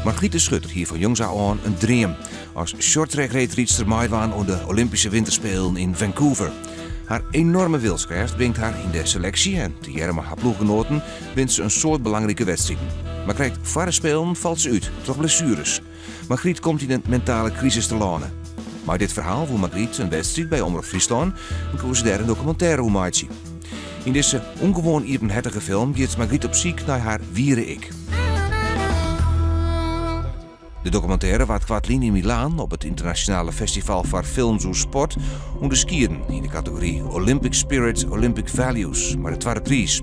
Margriet de Schutter hie fan jongs ôf oan in dream, as shorttrackreedrydster meidwaan oan de Olympyske Winterspelen yn Vancouver. Har enorme wilskrêft bringt har yn de seleksje en tegearre mei har ploechgenoaten wint se in soad belangrike wedstriden. Mar krekt foar de Spelen falt se út troch blessueres. Margriet komt yn in mentale krisis telâne. Mei dit ferhaal wûn Margriet in wedstriid by Omrop Fryslân en koe se dêr in dokumintêre oer meitsje. Yn dizze ûngewoan iepenhertige film giet Margriet op syk nei har wiere ik. De dokumintêre waard koartlyn yn Milaan op it ynternasjonale festival foar films oer sport ûnderskieden yn de kategory Olympic Spirit, Olympic Values mei de twadde priis.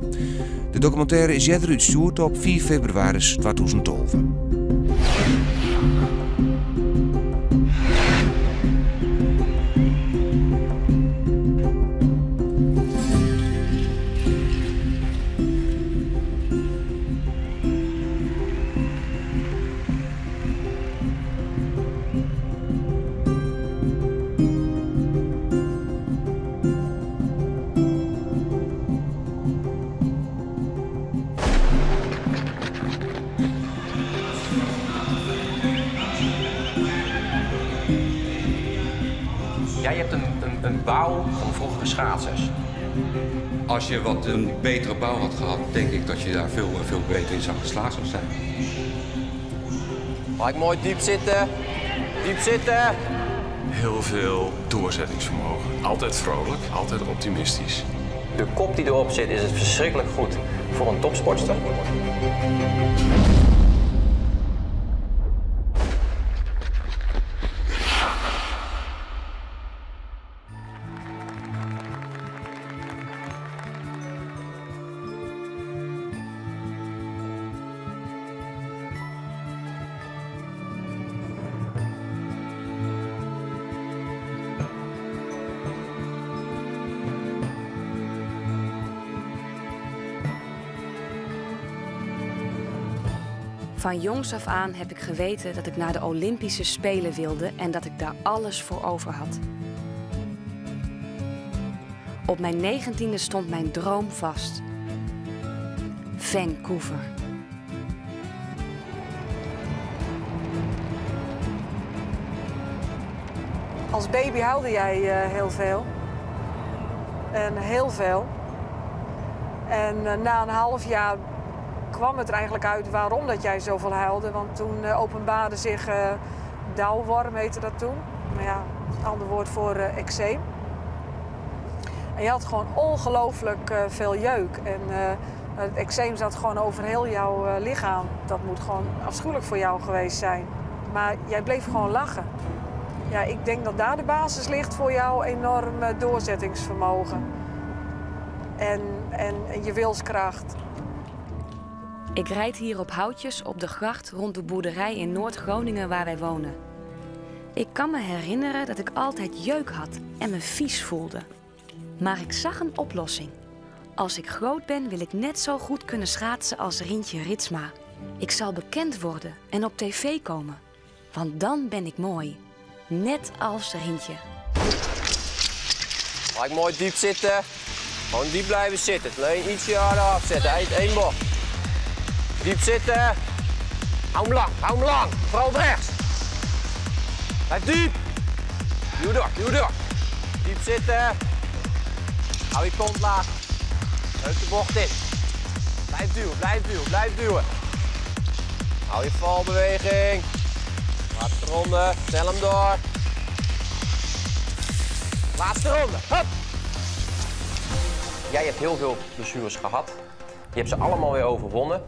De dokumintêre is earder útstjoerd op 5 febrewaris 2012. Jij hebt een, een, een bouw van vroegere schaatsers. Als je wat een betere bouw had gehad, denk ik dat je daar veel, veel beter in zou geslaagd zou zijn. Mag ik mooi diep zitten? Diep zitten. Heel veel doorzettingsvermogen. Altijd vrolijk, altijd optimistisch. De kop die erop zit is het verschrikkelijk goed voor een topsportster. Van jongs af aan heb ik geweten dat ik naar de Olympische Spelen wilde en dat ik daar alles voor over had. Op mijn 19e stond mijn droom vast. Vancouver. Als baby huilde jij heel veel. En heel veel. En na een half jaar kwam het er eigenlijk uit waarom dat jij zoveel huilde. Want toen openbaarde zich dauwworm, heette dat toen. Maar ja, het ander woord voor eczeem. En je had gewoon ongelooflijk veel jeuk. En het eczeem zat gewoon over heel jouw lichaam. Dat moet gewoon afschuwelijk voor jou geweest zijn. Maar jij bleef gewoon lachen. Ja, ik denk dat daar de basis ligt voor jouw enorme doorzettingsvermogen. En je wilskracht. Ik rijd hier op houtjes op de gracht rond de boerderij in Noord-Groningen waar wij wonen. Ik kan me herinneren dat ik altijd jeuk had en me vies voelde. Maar ik zag een oplossing. Als ik groot ben, wil ik net zo goed kunnen schaatsen als Rintje Ritsma. Ik zal bekend worden en op tv komen. Want dan ben ik mooi. Net als Rintje. Mag ik mooi diep zitten? Gewoon diep blijven zitten. Alleen ietsje harder afzetten. Eén bocht. Diep zitten. Hou hem lang, hou hem lang. Vooral op rechts. Blijf diep. Duw door, duw door. Diep zitten. Hou je kont laag. Leuk de bocht in. Blijf duwen, blijf duwen, blijf duwen. Hou je valbeweging. Laatste ronde, snel hem door. Laatste ronde, hop! Jij hebt heel veel blessures gehad. Je hebt ze allemaal weer overwonnen.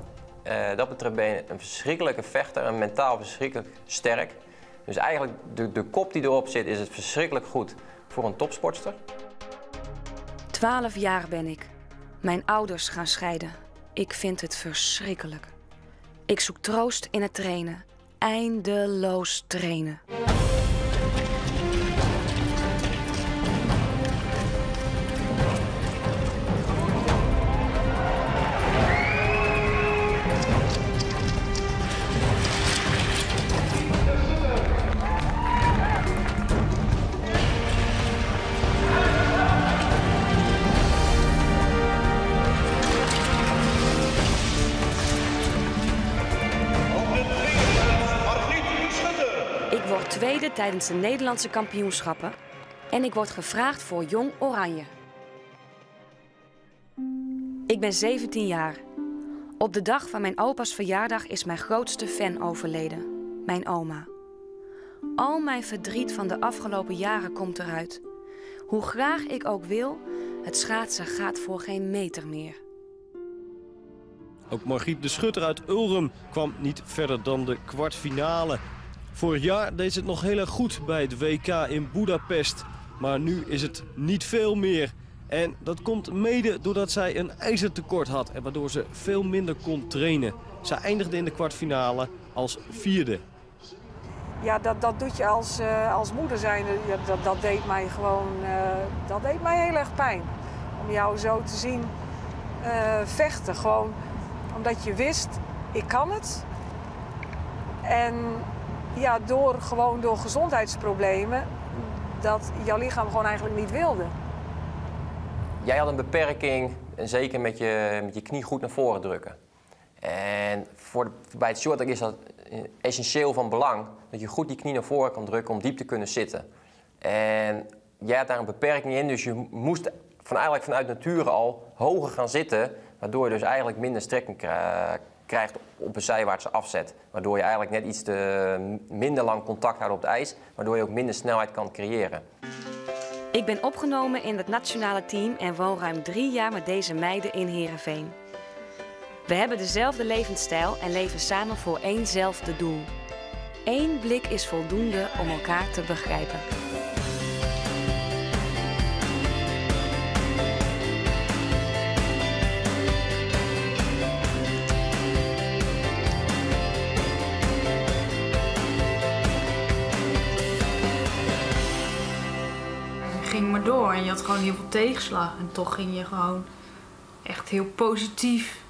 Dat betreft ben je een verschrikkelijke vechter en mentaal verschrikkelijk sterk. Dus eigenlijk de kop die erop zit is het verschrikkelijk goed voor een topsportster. 12 jaar ben ik. Mijn ouders gaan scheiden. Ik vind het verschrikkelijk. Ik zoek troost in het trainen. Eindeloos trainen. tweede tijdens de Nederlandse kampioenschappen en ik word gevraagd voor Jong Oranje. Ik ben 17 jaar. Op de dag van mijn opa's verjaardag is mijn grootste fan overleden, mijn oma. Al mijn verdriet van de afgelopen jaren komt eruit. Hoe graag ik ook wil, het schaatsen gaat voor geen meter meer. Ook Margriet de Schutter uit Ulrum kwam niet verder dan de kwartfinale. Vorig jaar deed ze het nog heel erg goed bij het WK in Budapest. Maar nu is het niet veel meer. En dat komt mede doordat zij een ijzertekort had en waardoor ze veel minder kon trainen. Zij eindigde in de kwartfinale als vierde. Ja, dat doet je als moeder zijnde. Ja, dat deed mij gewoon, dat deed mij heel erg pijn. Om jou zo te zien vechten. Gewoon omdat je wist, ik kan het. En ja, gewoon door gezondheidsproblemen, dat jouw lichaam gewoon eigenlijk niet wilde. Jij had een beperking, en zeker met je knie goed naar voren drukken. En bij het shorttrack is dat essentieel van belang, dat je goed die knie naar voren kan drukken om diep te kunnen zitten. En jij had daar een beperking in, dus je moest eigenlijk vanuit nature al hoger gaan zitten, waardoor je dus eigenlijk minder strekking krijgt op een zijwaartse afzet. Waardoor je eigenlijk net iets te minder lang contact houdt op het ijs, waardoor je ook minder snelheid kan creëren. Ik ben opgenomen in het nationale team en woon ruim 3 jaar met deze meiden in Heerenveen. We hebben dezelfde levensstijl en leven samen voor éénzelfde doel. Eén blik is voldoende om elkaar te begrijpen. Je ging maar door en je had gewoon heel veel tegenslag. En toch ging je gewoon echt heel positief.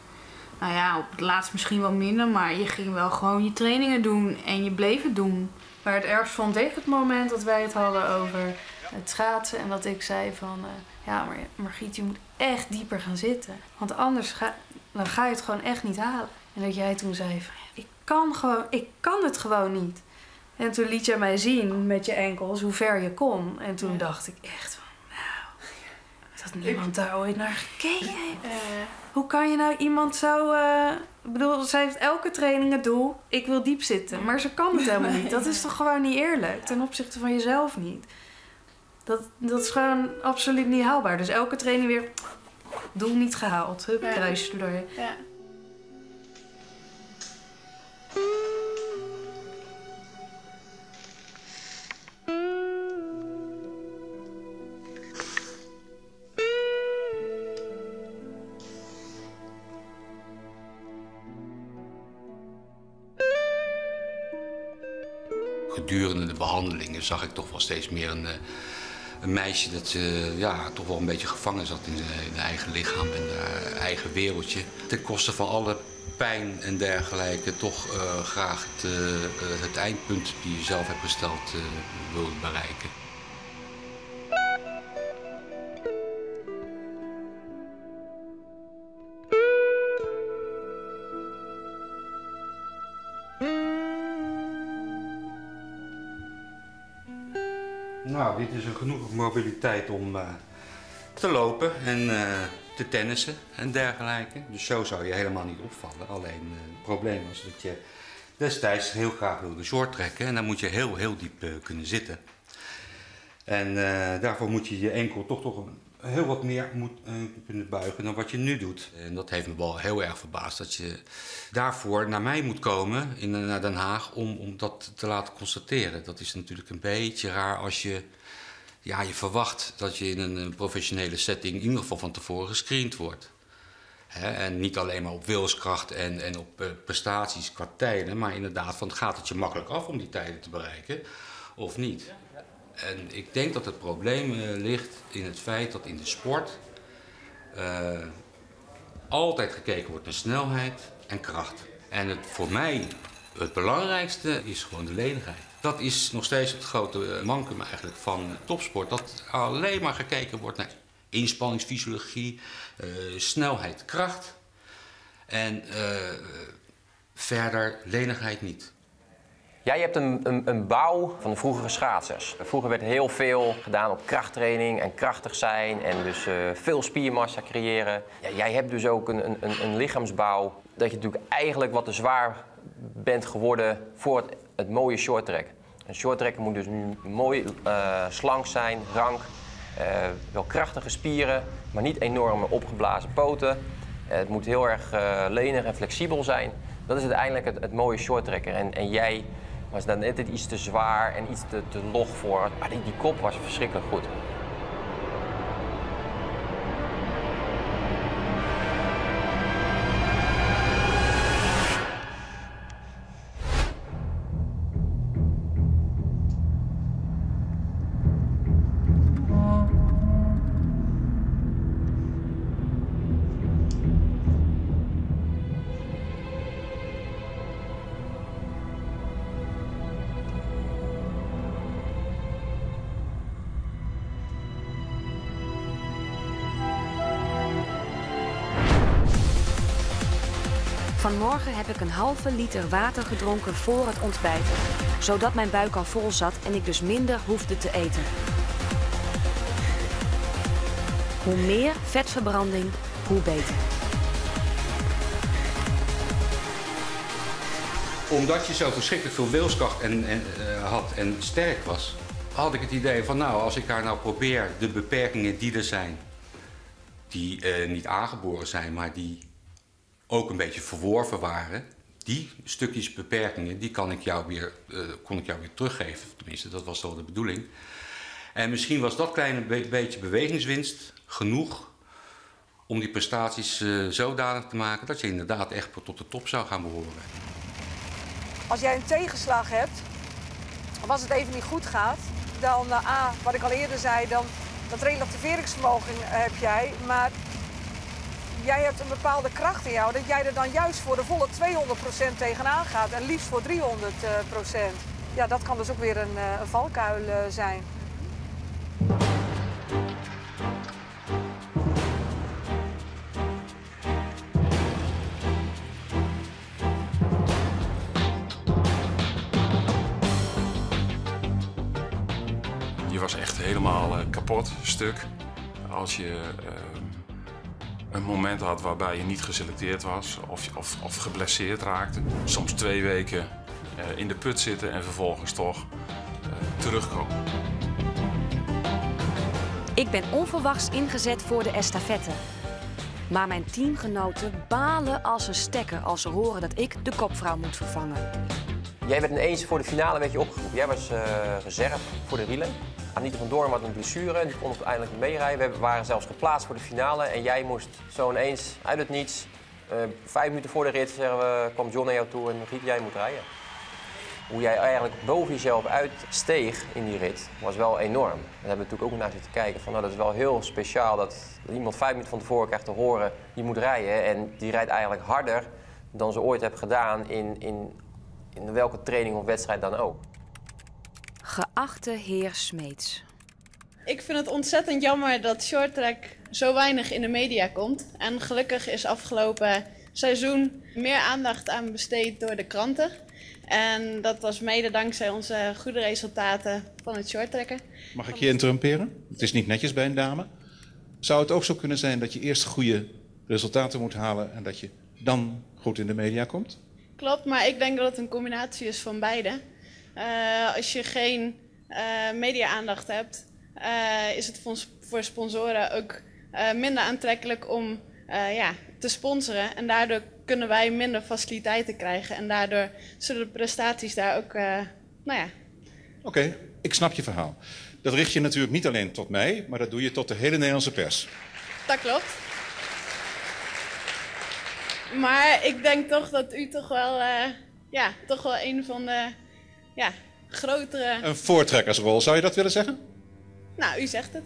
Nou ja, op het laatst misschien wat minder, maar je ging wel gewoon je trainingen doen en je bleef het doen. Maar het ergst vond ik het moment dat wij het hadden over het schaatsen en dat ik zei van, ja, maar Margriet, je moet echt dieper gaan zitten. Want anders dan ga je het gewoon echt niet halen. En dat jij toen zei van, ik kan het gewoon niet. En toen liet jij mij zien met je enkels hoe ver je kon. En toen dacht ik echt van, nou, dat niemand daar ooit naar gekeken heeft. Hoe kan je nou iemand zo... ik bedoel, zij heeft elke training het doel, ik wil diep zitten. Maar ze kan het helemaal niet. Dat is toch gewoon niet eerlijk? Ten opzichte van jezelf niet. Dat is gewoon absoluut niet haalbaar. Dus elke training weer, doel niet gehaald. Hup, kruisje door. Ja. Gedurende de behandelingen zag ik toch wel steeds meer een meisje dat ja, toch wel een beetje gevangen zat in zijn eigen lichaam en haar eigen wereldje. Ten koste van alle pijn en dergelijke toch graag het eindpunt die je zelf hebt gesteld wilde bereiken. Nou, dit is een genoeg mobiliteit om te lopen en te tennissen en dergelijke. Dus zo zou je helemaal niet opvallen. Alleen het probleem was dat je destijds heel graag wilde short trekken en dan moet je heel, heel diep kunnen zitten. En daarvoor moet je je enkel toch heel wat meer kunnen buigen dan wat je nu doet. En dat heeft me wel heel erg verbaasd dat je daarvoor naar mij moet komen, naar Den Haag, om dat te laten constateren. Dat is natuurlijk een beetje raar als je, ja, je verwacht dat je in een professionele setting in ieder geval van tevoren gescreend wordt. Hè? En niet alleen maar op wilskracht en op prestaties qua tijden, maar inderdaad van gaat het je makkelijk af om die tijden te bereiken of niet. En ik denk dat het probleem ligt in het feit dat in de sport altijd gekeken wordt naar snelheid en kracht. En voor mij het belangrijkste is gewoon de lenigheid. Dat is nog steeds het grote mancum eigenlijk van topsport. Dat alleen maar gekeken wordt naar inspanningsfysiologie, snelheid, kracht en verder lenigheid niet. Jij hebt een, een, een bouw van de vroegere schaatsers. Vroeger werd heel veel gedaan op krachttraining en krachtig zijn en dus veel spiermassa creëren. Ja, jij hebt dus ook een, een, een lichaamsbouw dat je natuurlijk eigenlijk wat te zwaar bent geworden voor het, het mooie shorttrack. Een shorttracker moet dus nu mooi slank zijn, rank, wel krachtige spieren, maar niet enorme opgeblazen poten. Het moet heel erg lenig en flexibel zijn. Dat is uiteindelijk het, het mooie shorttracker. En, en jij was daar net iets te zwaar en iets te, te log voor. Maar die, die kop was verschrikkelijk goed. Vanmorgen heb ik een halve liter water gedronken voor het ontbijt, zodat mijn buik al vol zat en ik dus minder hoefde te eten. Hoe meer vetverbranding, hoe beter. Omdat je zo verschrikkelijk veel wilskracht en, en, had en sterk was, had ik het idee van nou, als ik haar nou probeer de beperkingen die er zijn, die niet aangeboren zijn, maar die ook een beetje verworven waren, die stukjes beperkingen, die kan ik jou weer, kon ik jou weer teruggeven. Tenminste, dat was wel de bedoeling. En misschien was dat kleine beetje bewegingswinst genoeg om die prestaties zodanig te maken dat je inderdaad echt tot de top zou gaan behoren. Als jij een tegenslag hebt, of als het even niet goed gaat, dan A, wat ik al eerder zei, dan dat relativeringsvermogen heb jij, maar jij hebt een bepaalde kracht in jou, dat jij er dan juist voor de volle 200% tegenaan gaat en liefst voor 300%. Ja, dat kan dus ook weer een, een valkuil zijn. Je was echt helemaal kapot, stuk, als je een moment had waarbij je niet geselecteerd was of, of, of geblesseerd raakte. Soms 2 weken in de put zitten en vervolgens toch terugkomen. Ik ben onverwachts ingezet voor de estafette. Maar mijn teamgenoten balen als een stekker als ze horen dat ik de kopvrouw moet vervangen. Jij werd ineens voor de finale werd je opgeroepen. Jij was reserve voor de relay. Anita van Doorn had een blessure en die kon uiteindelijk niet meerijden. We waren zelfs geplaatst voor de finale en jij moest zo ineens uit het niets, 5 minuten voor de rit, zeggen we, kwam John naar jou toe en Riet, jij moet rijden. Hoe jij eigenlijk boven jezelf uitsteeg in die rit was wel enorm. Daar hebben we natuurlijk ook naar zitten kijken van, nou, dat is wel heel speciaal dat iemand 5 minuten van tevoren krijgt te horen, die moet rijden. En die rijdt eigenlijk harder dan ze ooit heeft gedaan in, in welke training of wedstrijd dan ook. Geachte heer Smeets. Ik vind het ontzettend jammer dat shorttrack zo weinig in de media komt. En gelukkig is afgelopen seizoen meer aandacht aan besteed door de kranten. En dat was mede dankzij onze goede resultaten van het shorttracken. Mag ik je interrumperen? Het is niet netjes bij een dame. Zou het ook zo kunnen zijn dat je eerst goede resultaten moet halen en dat je dan goed in de media komt? Klopt, maar ik denk dat het een combinatie is van beide. Als je geen media-aandacht hebt, is het voor sponsoren ook minder aantrekkelijk om te sponsoren. En daardoor kunnen wij minder faciliteiten krijgen. En daardoor zullen de prestaties daar ook, Oké, ik snap je verhaal. Dat richt je natuurlijk niet alleen tot mij, maar dat doe je tot de hele Nederlandse pers. Dat klopt. Maar ik denk toch dat u toch wel, toch wel een van de grotere... Een voortrekkersrol, zou je dat willen zeggen? Nou, u zegt het.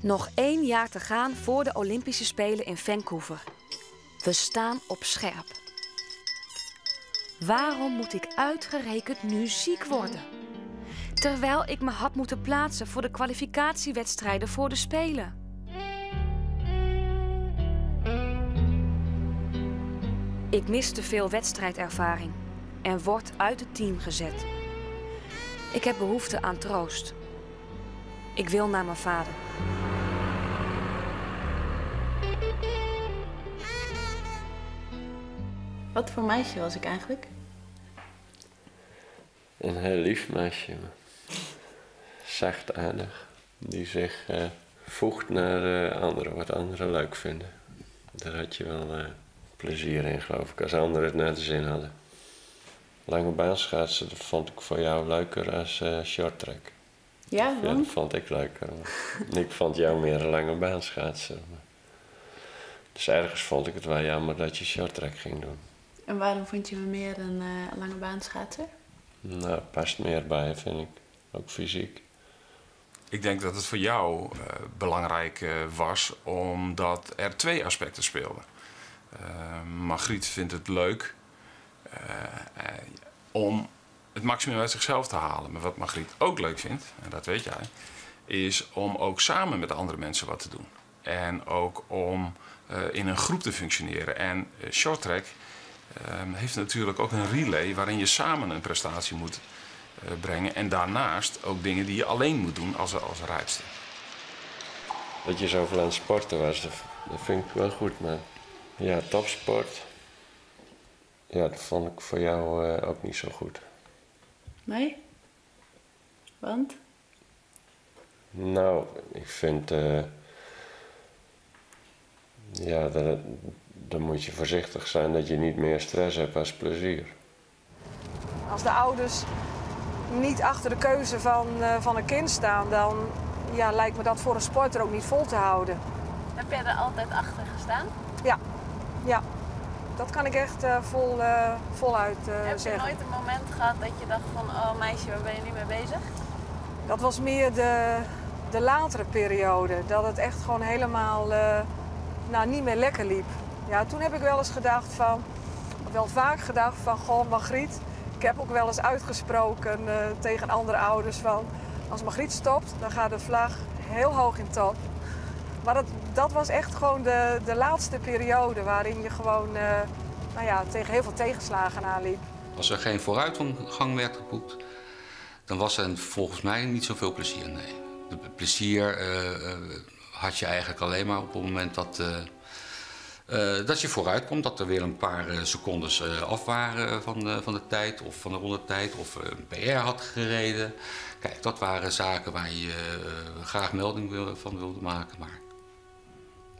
Nog 1 jaar te gaan voor de Olympische Spelen in Vancouver. We staan op scherp. Waarom moet ik uitgerekend nu ziek worden? Terwijl ik me had moeten plaatsen voor de kwalificatiewedstrijden voor de Spelen. Ik mis te veel wedstrijdervaring en word uit het team gezet. Ik heb behoefte aan troost. Ik wil naar mijn vader. Wat voor meisje was ik eigenlijk? Een heel lief meisje. Zachtaardig. Die zich voegt naar anderen, wat anderen leuk vinden. Daar had je wel plezier in, geloof ik, als anderen het naar de zin hadden. Lange baanschaatsen, dat vond ik voor jou leuker als shorttrack. Ja, Ja, want? dat vond ik leuker. Maar ik vond jou meer een lange baanschaatser. Dus ergens vond ik het wel jammer dat je shorttrack ging doen. En waarom vond je me meer een lange baanschaatser? Nou, het past meer bij, vind ik. Ook fysiek. Ik denk dat het voor jou belangrijk was, omdat er twee aspecten speelden. Margriet vindt het leuk om het maximum uit zichzelf te halen. Maar wat Margriet ook leuk vindt, en dat weet jij, is om ook samen met andere mensen wat te doen. En ook om in een groep te functioneren. En shorttrack heeft natuurlijk ook een relay waarin je samen een prestatie moet brengen. En daarnaast ook dingen die je alleen moet doen als rijdster. Dat je zoveel aan het sporten was, dat vind ik wel goed. Maar ja, topsport, ja, dat vond ik voor jou ook niet zo goed. Nee? Want? Nou, ik vind... ja, dan moet je voorzichtig zijn dat je niet meer stress hebt als plezier. Als de ouders niet achter de keuze van een kind staan, dan ja, lijkt me dat voor een sporter ook niet vol te houden. Heb jij er altijd achter gestaan? Ja, ja. Dat kan ik echt voluit Heb je zeggen. nooit een moment gehad dat je dacht van, oh meisje, waar ben je nu mee bezig? Dat was meer de latere periode. Dat het echt gewoon helemaal niet meer lekker liep. Ja, toen heb ik wel eens gedacht van, wel vaak gedacht van, goh Margriet. Ik heb ook wel eens uitgesproken tegen andere ouders van, als Margriet stopt, dan gaat de vlag heel hoog in top. Maar dat was echt gewoon de laatste periode waarin je gewoon tegen heel veel tegenslagen aanliep. Als er geen vooruitgang werd geboekt, dan was er volgens mij niet zoveel plezier, nee. De plezier had je eigenlijk alleen maar op het moment dat je vooruit komt, dat er weer een paar secondes af waren van de tijd of van de rondetijd of een PR had gereden. Kijk, dat waren zaken waar je graag melding van wilde maken, maar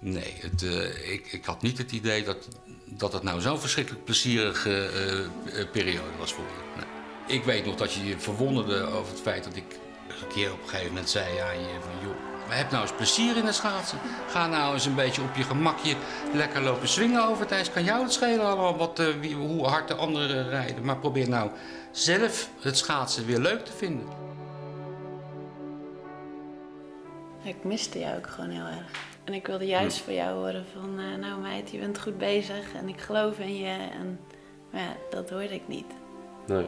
nee, ik had niet het idee dat het nou zo'n verschrikkelijk plezierige periode was voor je. Nee. Ik weet nog dat je je verwonderde over het feit dat ik een keer op een gegeven moment zei aan je van, joh, maar heb nou eens plezier in het schaatsen. Ga nou eens een beetje op je gemakje lekker lopen swingen over het ijs. Kan jou het schelen allemaal hoe hard de anderen rijden. Maar probeer nou zelf het schaatsen weer leuk te vinden. Ik miste jou ook gewoon heel erg. En ik wilde juist voor jou horen van, nou meid, je bent goed bezig en ik geloof in je. En, maar ja, dat hoorde ik niet. Nee.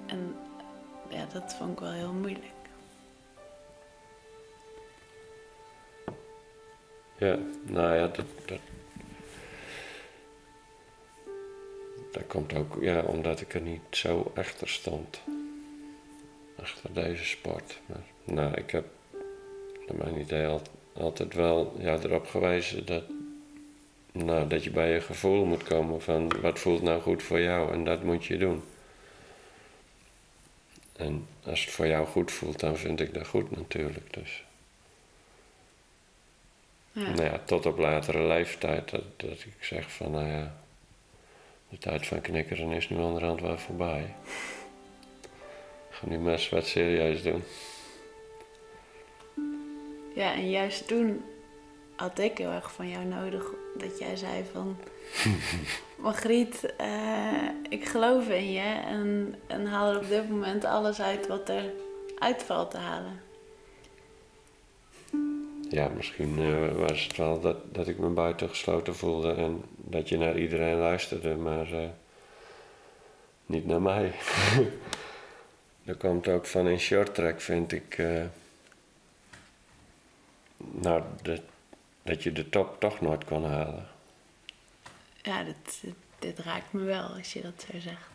En ja, dat vond ik wel heel moeilijk. Ja, nou ja, dat komt ook, ja, omdat ik er niet zo achter stond. Achter deze sport. Maar, nou, ik heb naar mijn idee altijd wel, ja, erop gewezen dat je bij je gevoel moet komen van wat voelt nou goed voor jou en dat moet je doen. En als het voor jou goed voelt, dan vind ik dat goed natuurlijk. Dus. Ja. Nou ja, tot op latere leeftijd dat ik zeg van, nou ja, de tijd van knikkeren is nu onderhand wel voorbij. Ik ga nu maar eens wat serieus doen. Ja, en juist toen had ik heel erg van jou nodig dat jij zei van, Margriet, ik geloof in je en haal er op dit moment alles uit wat er uit valt te halen. Ja, misschien was het wel dat ik me buitengesloten voelde en dat je naar iedereen luisterde, maar niet naar mij. Dat komt ook van in shorttrack, vind ik, dat je de top toch nooit kon halen. Ja, dit, dit raakt me wel als je dat zo zegt.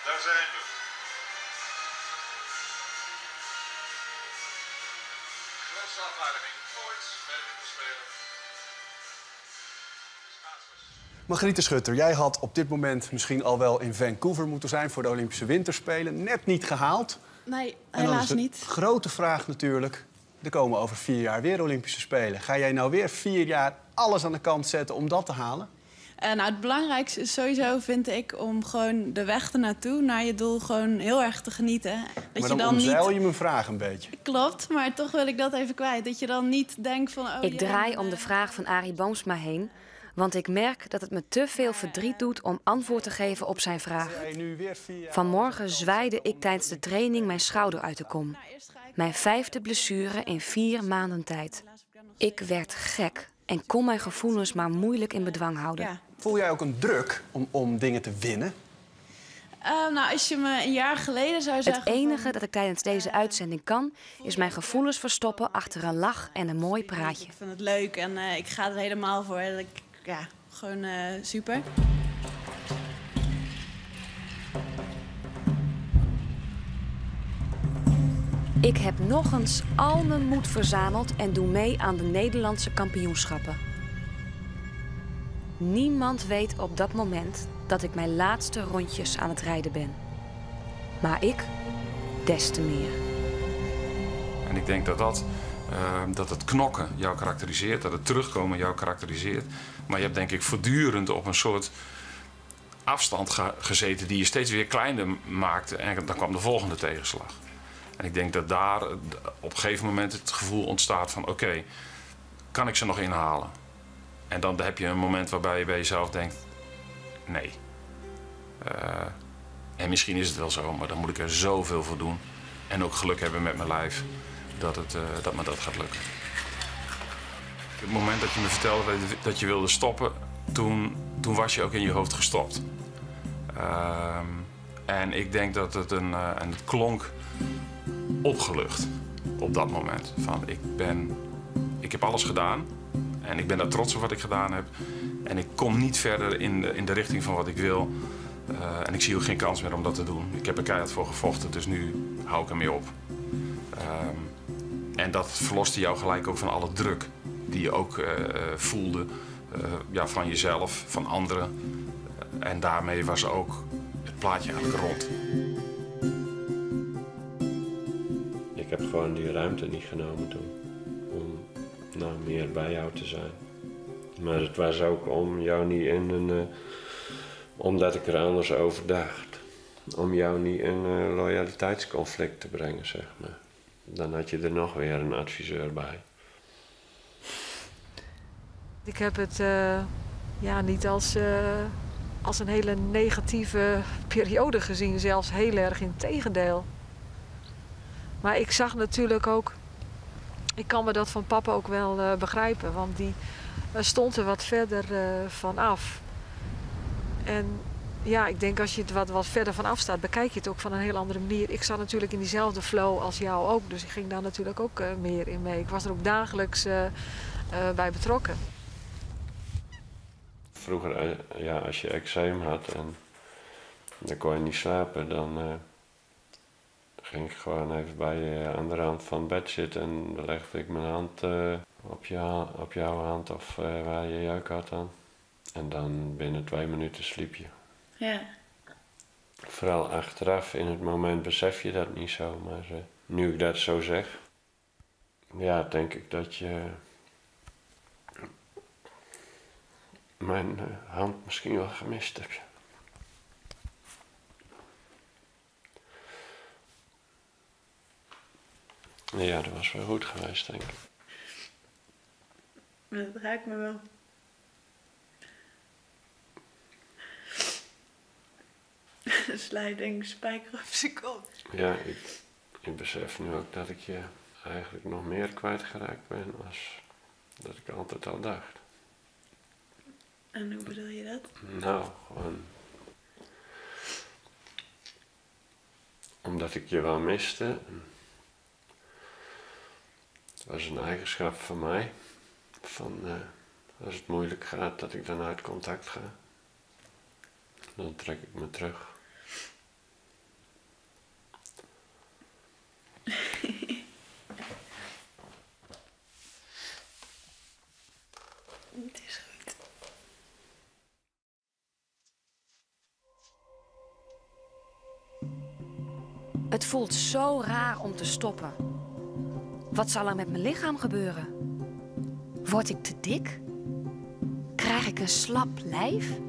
Daar zijn we. Grootste afvaardiging ooit bij de Winterspelen. Margriet de Schutter, jij had op dit moment misschien al wel in Vancouver moeten zijn voor de Olympische Winterspelen. Net niet gehaald. Nee, En dan is helaas de niet. Grote vraag natuurlijk. Er komen over 4 jaar weer Olympische Spelen. Ga jij nou weer 4 jaar alles aan de kant zetten om dat te halen? Nou, het belangrijkste is sowieso, vind ik, om gewoon de weg ernaartoe, naar je doel, gewoon heel erg te genieten. Dat maar je dan, dan omzeil niet... je mijn vraag een beetje. Klopt, maar toch wil ik dat even kwijt. Dat je dan niet denkt van... Oh, Ik jee, draai om de vraag van Arie Boomsma heen, want ik merk dat het me te veel verdriet doet om antwoord te geven op zijn vraag. Vanmorgen zwaaide ik tijdens de training mijn schouder uit de kom. Mijn 5e blessure in 4 maanden tijd. Ik werd gek en kon mijn gevoelens maar moeilijk in bedwang houden. Voel jij ook een druk om dingen te winnen? Nou, als je me een jaar geleden zou zeggen... Het enige dat ik tijdens deze uitzending kan, is mijn gevoelens verstoppen achter een lach en een mooi praatje. Ik vind het leuk en ik ga er helemaal voor. Ik, ja, gewoon super. Ik heb nog eens al mijn moed verzameld en doe mee aan de Nederlandse kampioenschappen. Niemand weet op dat moment dat ik mijn laatste rondjes aan het rijden ben. Maar ik des te meer. En ik denk dat het knokken jou karakteriseert, dat het terugkomen jou karakteriseert. Maar je hebt denk ik voortdurend op een soort afstand gezeten die je steeds weer kleiner maakte. En dan kwam de volgende tegenslag. En ik denk dat daar op een gegeven moment het gevoel ontstaat van oké, kan ik ze nog inhalen? En dan heb je een moment waarbij je bij jezelf denkt, nee. En misschien is het wel zo, maar dan moet ik er zoveel voor doen. En ook geluk hebben met mijn lijf dat me dat gaat lukken. Het moment dat je me vertelde dat je wilde stoppen, toen was je ook in je hoofd gestopt. En ik denk dat het en het klonk opgelucht op dat moment. Van ik heb alles gedaan en ik ben daar trots op wat ik gedaan heb. En ik kom niet verder in de richting van wat ik wil. En ik zie ook geen kans meer om dat te doen. Ik heb er keihard voor gevochten, dus nu hou ik ermee op. En dat verloste jou gelijk ook van alle druk die je ook voelde. Ja, van jezelf, van anderen. En daarmee was ook het plaatje eigenlijk rond. Ik heb gewoon die ruimte niet genomen toen. Om meer bij jou te zijn. Maar het was ook om jou niet in een... omdat ik er anders over dacht. Om jou niet in een loyaliteitsconflict te brengen, zeg maar. Dan had je er nog weer een adviseur bij. Ik heb het niet als een hele negatieve periode gezien. Zelfs heel erg in tegendeel. Maar ik zag natuurlijk ook... Ik kan me dat van papa ook wel begrijpen. Want die stond er wat verder van af. En ja, ik denk als je het wat verder van af staat, bekijk je het ook van een heel andere manier. Ik zat natuurlijk in diezelfde flow als jou ook. Dus ik ging daar natuurlijk ook meer in mee. Ik was er ook dagelijks bij betrokken. Vroeger, ja, als je eczeem had en dan kon je niet slapen, dan ging ik gewoon even bij je aan de rand van het bed zitten en dan legde ik mijn hand op jouw hand of waar je jeuk had dan. En dan binnen 2 minuten sliep je. Ja. Vooral achteraf, in het moment besef je dat niet zo, maar nu ik dat zo zeg, ja, denk ik dat je mijn hand misschien wel gemist hebt. Ja, dat was wel goed geweest, denk ik. Dat raakt me wel. Sla je denk ik spijker op zijn kop. Ja, ik, ik besef nu ook dat ik je eigenlijk nog meer kwijtgeraakt ben als dat ik altijd al dacht. En hoe bedoel je dat? Nou, gewoon. Omdat ik je wel miste. Het was een eigenschap van mij. Van eh, als het moeilijk gaat, dat ik dan uit contact ga. Dan trek ik me terug. Het is goed. Het voelt zo raar om te stoppen. Wat zal er met mijn lichaam gebeuren? Word ik te dik? Krijg ik een slap lijf?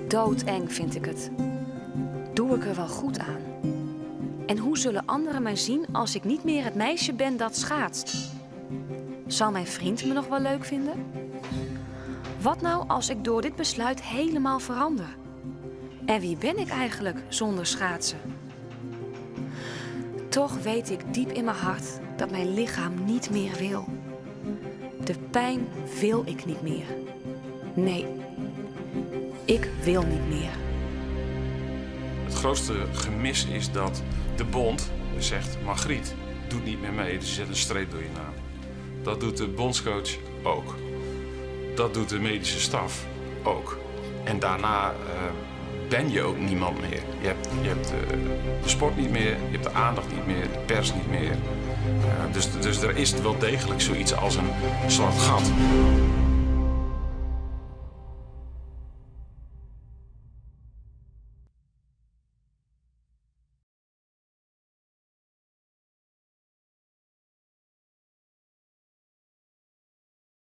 Doodeng vind ik het. Doe ik er wel goed aan? En hoe zullen anderen mij zien als ik niet meer het meisje ben dat schaatst? Zal mijn vriend me nog wel leuk vinden? Wat nou als ik door dit besluit helemaal verander? En wie ben ik eigenlijk zonder schaatsen? Toch weet ik diep in mijn hart dat mijn lichaam niet meer wil. De pijn wil ik niet meer. Nee, ik wil niet meer. Het grootste gemis is dat de bond zegt: Margriet doet niet meer mee, dus je zet een streep door je naam. Dat doet de bondscoach ook. Dat doet de medische staf ook. En daarna eh, ben je ook niemand meer. Je hebt, je hebt de, de sport niet meer, je hebt de aandacht niet meer, de pers niet meer. Eh, dus, dus er is wel degelijk zoiets als een zwart gat.